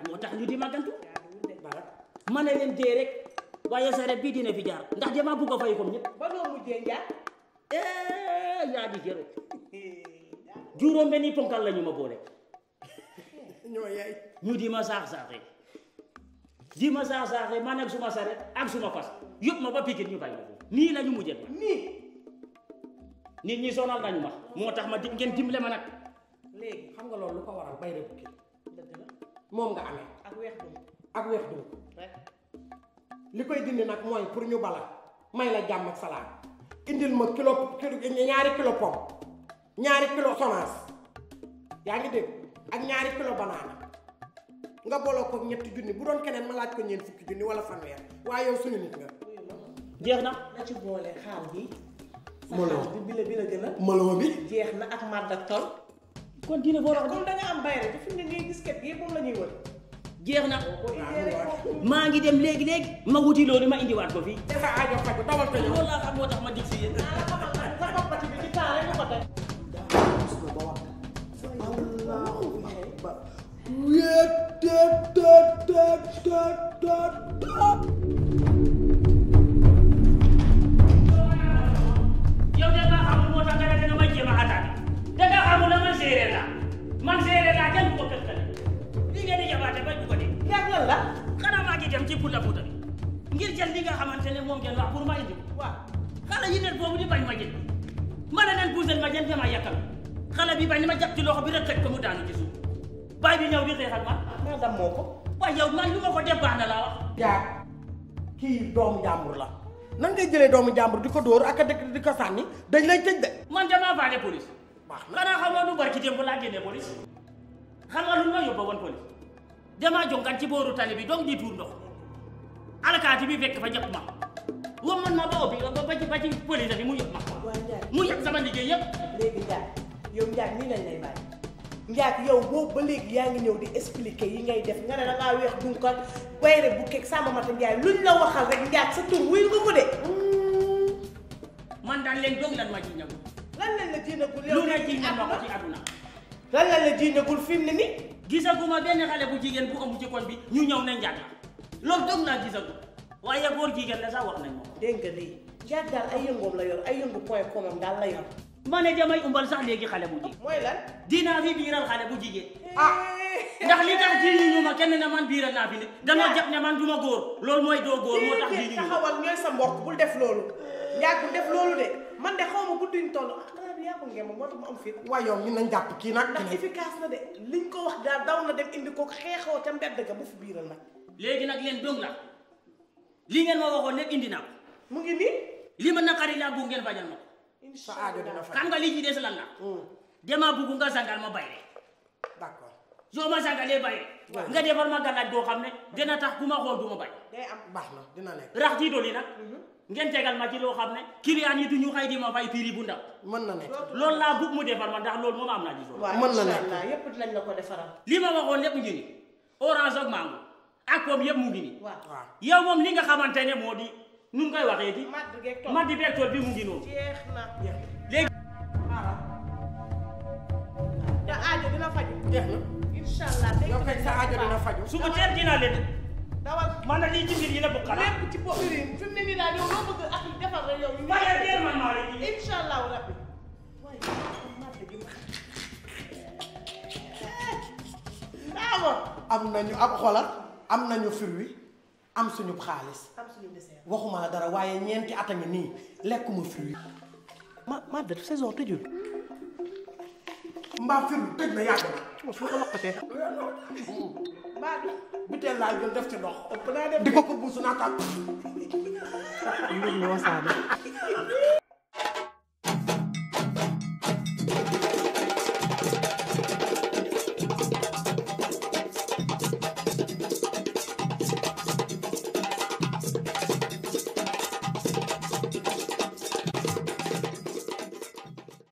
moo tax ñu di magantu ma ne leen dee rek waaye saret bii dina fi jaar ndax dama bugg a fay comme ñëpp ba noo mujjee njaar yaa di jëro juróom benni ponkal la ñu ma boole ñoo yaay ñu di ma saax-saaxee man ak suma saret ak suma fas yóbbu ma ba Pikine ñu bàyyi ma foofu nii la ñu mujjee ma nii nit ñi sonal nañu ma moo tax ma ngeen dimbale ma nag léegi xam nga loolu lu ko waral bay rek kii dëgg la moom nga amee ak weex dum rek li koy dindi nag mooy pour ñu bala may la jàmm ak salaam indil ma ñaari kilo pomme ñaari kilo semence yaa ngi dégg ak ñaari kilo banaana nga booloo ko ñetti junni bu doon keneen ma laaj ko ñeent fukki junni wala fanweer waaye yow suñu nit nga jeex na nga ci boole xaal bi Molo bi la gën a molo bi jeex na ak màdd ak tol kon dina boo wax comme da nga am bayre te fi mu ne nii disket bi yëpp moom la ñuy wër jeex na maa ngi dem léegi ma wuti loolu ma indiwaat ko fii dafa aajo faju dawal ko ñëw loolu laa xam moo tax ma dig si yéen sa boppati bi ci temps rek nga ko teg yow de nga xamul moo tax nga ne danga may jéem a attaqué danga xamul la man séeréer laa kenn du ko këkkale li ngeen di jabaate bañ bu ko dee yàgg lan la xanaa maa ngi dem ci Fuuta bi ngir jël li nga xamante ne moom ngeen wax pour ma indi ko waaw xale yi net boobu di bañ ma jël ma ne leen puusal ma jël dama yàkkal xale bi bañ ma jàpp ci loxo bi rek tëj ko mu daanu ci suuf baay bi ñëw di xeex ak man maa dam moo ko waaye yow man lu ma ko def baax na laa wax yaa kii doomu jàmbur la nan ngay jëlee doomu jàmbur di ko dóor ak di ko sànni dañ lay tëj de man damaa faale police baax na xanaa xamoo du barki démb laa génne police xam nga lu ma yóbbu woon police damaa jonkan ci booru tali bi donc di tuur ndox alkaati bi fekk fa jëpp ma wamman ma ba obi ba ci police bi mu yëpp ma waaye Ndiaye mu yëpp sama liggéey yëpp léegi Ndiaye yow Ndiaye nii lañ lay bàyyi Ndiaye yow boobu ba léegi yaa ngi ñëw di expliquer yi ngay def nga ne da ngaa weex dunkal bayre bu keeg Samba Mata Ndiaye luñ la waxal rek Ndiaye sa tur wuy nga ko de man daal leen dong lan ma jiñagul lan lañ la jiinagul lu ne jiñal ma ko ci àdduna lan lañ la jiinagul fi mu ne nii gisaguma benn xale bu jigéen bu ëmb ci koñ bi ñu ñëw ne njaat la loolu dong laa gisagul waaye góor jigéen la sax wax nañ ma ko dégg nga lii Ndiaye daal ay yëngoom la yor ay yëngu point comam daal la yor ma ne damay umbal sax léegi xale bu jigéen mooy lan dinaa fi biiral xale bu jigéen ndax li tax ji ñu ma kenn ne man biiral naa fi nit dama jàpp ne man du ma góor loolu mooy doo góor moo tax ji ñu taxawal ñooy sa mbokk bul def loolu Ndiaye bul def loolu de man de xaw ma gudduñ toll xanaa bi yaa ko ngeen moo tax mu am fit waaye yow ñu nañ jàpp kii nag ndax efficace na de liñ ko wax daal daw na dem indi ko xeexoo ca mbedd ga bu fi biiral nag léegi nag leen dong la li ngeen ma waxoon lépp indi naa ko mu ngi nii li ma naqari laa bugg ngeen bañal ma ko sa aajo dina fay xam nga li ci des lan la dama bugg nga sangal ma bayre d'accord soo ma sangalee bayre nga defar ma gàllaaj boo xam ne dina tax ku ma xool du ma bay day am baax na dina nekk rax ci dolli nag ngeen tegal ma ci loo xam ne client yi du ñu xay di ma fay prix bu ndaw mën na nekk loolu laa bugg mu defar ma ndax loolu moom am naa ci solo mën na nekk yépp dinañ la ko defaral li ma waxoon lépp ngi ni orange ak mango ak pomme yëpp mu ngi ni waaw yow moom li nga xamante ne moo di nun koy waxee di maddi beeg tool bi mu ngi noonu jeex na léegi te aajo dina faju jeex na inshallah yow kay sa aajo dina faju suba teel dinaa leen dawal man na lii ci mbir yi la bokk lépp ci bopp yi fi mu ne nii daal yow loo bëgg ak defal rek yow ma leen teel man maa leen inshallah rabbi waaye maddi gi ma am nañu ab xoolal am nañu fruit am suñu xaalis waxuma la dara waaye ñeenti at a ngi nii lekkuma fruit ma de saison tëjul mbaa fruit tëj na yàgg na su ko loqatee mbaa biteel laa jël def ci ndox ëpp naa def di ko buusu naa taal mbir mi wasaane